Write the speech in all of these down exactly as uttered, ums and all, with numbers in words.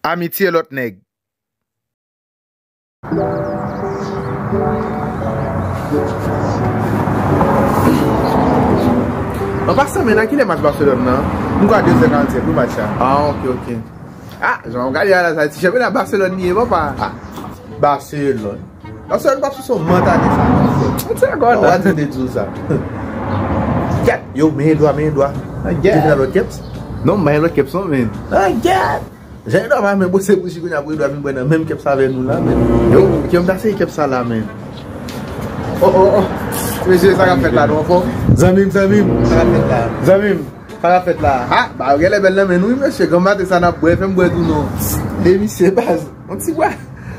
Amitye lòt nèg. An pasan, men nan kilè match Barcelone nan? M kwè a de zè karannsenk wi match la. Ah, ok, ok. Ah, jan w gade a la, sa ti chanpyona Barcelone li ye, papa. Ah, Barcelone. Barcelone p ap sou son mant ane sa non, frè. Mwen te dakò la. Ou pa di m te di w sa. Gad, yo, men dwa, men dwa. Ah, gad. Te vin a lòt keps? Non, m pa gen lòt keps non, men. Ah, gad. Jan Edwa pa menm pose bouch li kounye a pou Edwa vin bwè nan menm kèp sa avè nou la, men. Yo, ke m ta seye kèp sa la, men. Oh, oh, oh. Mesye, sa k ap fèt la, non, fò? Zanmi m, zanmi m. Sa k ap fèt la? Zanmi m, sa k ap fèt la? Ah, ba, yo genlè bèl nan men nou, wi, mesye. Granmaten sa n ap bwè, fè m bwè tou, non. E misye, baz. On ti bwa.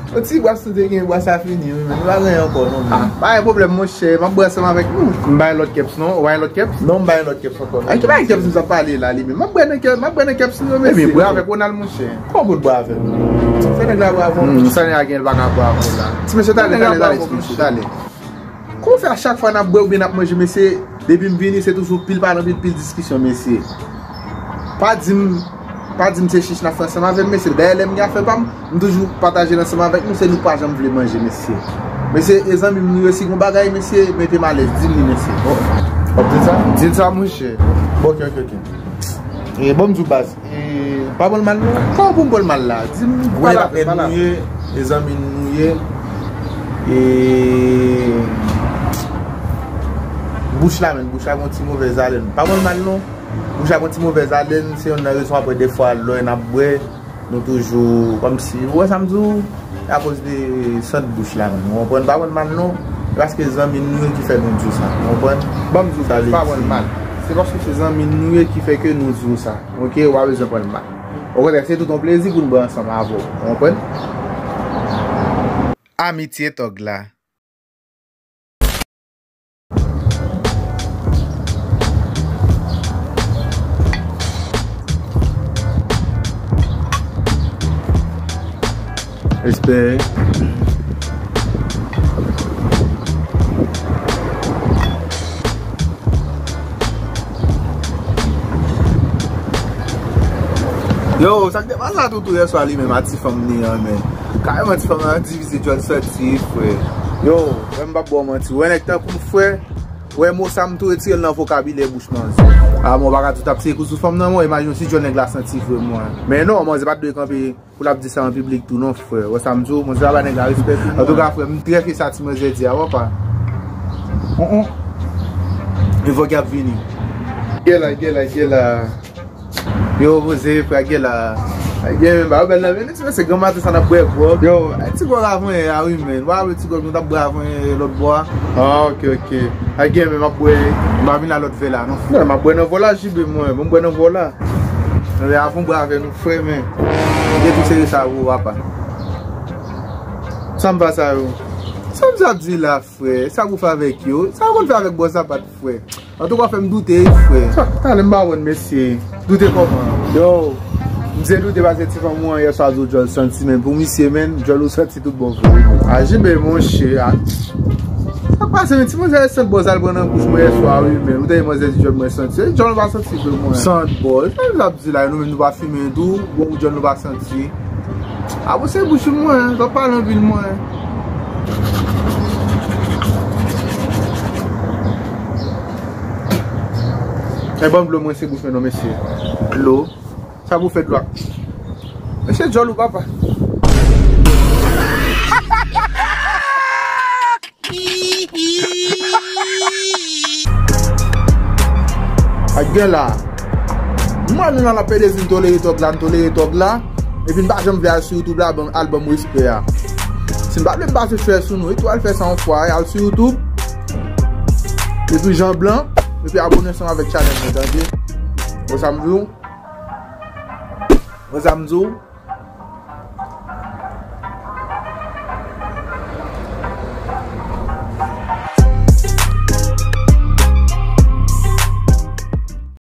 On ti bwa, si w te gen bwa, sa fini, wi, men. Nou pa gen ankò, non, men. Ah, pa gen pwoblèm, monchè. M ap bwè ansanm avèk nou. M bay lòt kèp. Non, ou pa gen lòt kèps? Non, m pa gen lòt kèps ankò, non. Ay, ki bagay kèps nou sa pale la, li menm? M ap bwè nan kèps, m ap bwè nan kèps nou yo, mesye. Ebyen, bwè avèk Ronald, monchè. Kòman pou l bwè avè m? Sa nèg la bwè avè m? Hmm, sa nèg la gen, l pa ka bwè avè m la. Ti mesye, talè, talè, talè, ti mesye, talè. Kòman fè a chak fwa n ap bwè oubyen n ap manje, mesye, depi m vini, se toujou pil pale anpil, pil diskisyon, mesye. Pa di m, pa di m se chich n ap fè ansanm avè m, mesye. Dayè, lè m gen afè pa m, m toujou pataje l ansanm avèk nou, se nou k pa janm vle manje, mesye. Mesye, e zanmi m nou yo, si gon bagay, mesye, mete m alèz, di m li, mesye. Oh. W ap di l sa? Di l sa, monchè. Bon, ok, ok, ok. E, bon, m di w baz. E, pa pran l mal, non? Kòman pou m pran l mal la? Di m, pale avè m, pale avè m. Gwo lapèn nou ye, e zanmi nou ye. E, bouch la, men, bouch la gon ti movèz alèn. Pa pran l mal, non. Bouch la gon ti movèz alèn, se yonn nan rezon apre dèfwa lè n ap bwè, nou toujou, kòmsi, ou wè sa m di w, akoz de sant bouch la menm, ou konprann, pa pran l mal non, e paske zanmi nou yo ki fè nou di w sa, ou konprann? Ban m di w, pa pran l mal, se paske se zanmi nou yo ki fè ke nou di w sa, ok, ou pa bezwen pran l mal. Okontrè, se tout yon plezi pou n bwè ansanm avè w, ou konprann? Amitye tòg la. Respè. Yo, sa k te pase a Toutou yèswa li menm a ti fanm li an, men. Kareman ti fanm nan divize djòl santi, frè. Yo, frè, m p ap ba w manti. Wè nèg tankou m, frè, wè mo sa m tou retire l nan vokabilè bouch manzè. A, mwen pa ka di w t ap seye kout sou fanm nan, mwen, imajine w si djòl nèg la santi, frè, mwen. Men non, manzè pa t dwe kanpe pou l ap di sa an piblik tou non, frè. Wè sa m di w, manzè pa bay nèg la respè tou non. Antouka, frè, m trè fye sa ti manzè di a, w ap pa. On, on. E vòg y ap vini. Gèla, gèla, gèla. Yo, poze, frè, gèla. Ay, gen, men, ba yo bèl nan men, ti mesye, granmaten sa n ap bwè gwòg. Yo, ay, ti gwòg avan yè a, wi, men. W ap wè ti gwòg nou t ap bwè avan yè lòt bò a. Ah, ok, ok. Ay, gen, men, m ap bwè. M pa vin la lòt vè la, non. Non, m ap bwè nan vò la, J B, mwen. Bon, m bwè nan vò la. Anben, avan w bwè avè nou, frè, men. Gen tout seri sa, wi, papa. Sa m pa sa, yo. Sa m sa di la, frè? Sa pou fè avèk yo? Sa konn fè avèk bò sapat, frè? Antouka, w fè m doute, wi, frè. Sa, talè m pa konn, mesye. Doute kòman? Yo, m se doute paske ti fanm ou an yèswa di w djòl santi, men pou misye, men, djòl ou santi tout bon vre, wi. A, J B, monchè, a. Sa k pase, men, ti manzè santi bòz al pran nan bouch mwen yèswa, wi, men. Ou tande manzè di djòl mwen santi. E djòl ou pa santi vre, mwen. Sant bòz. Sa l ap di la, nou menm nou pa fimen tou. Bon, djòl nou pa santi. A, bon, se bouch mwen, w ap pale anpil, mwen. E ban m dlo, mwen, se bouch mwen, non, mesye. Dlo. Sa pou fè dlo a. Mesye djòl ou, papa. Ak gen la. Mwen, nou nan lapè de zin tolere tòg la, n tolere tòg la. Epi n pa janm vle al sou YouTube la, ban m, al ban m respè a. Si n pa vle m pase chwè sou nou, etou al fè sa yon fwa, al sou YouTube. Epi Jan Blan, epi abone ansanm avèk chanèl mwen, tande. Wè sa m di w? Wè sa m di w?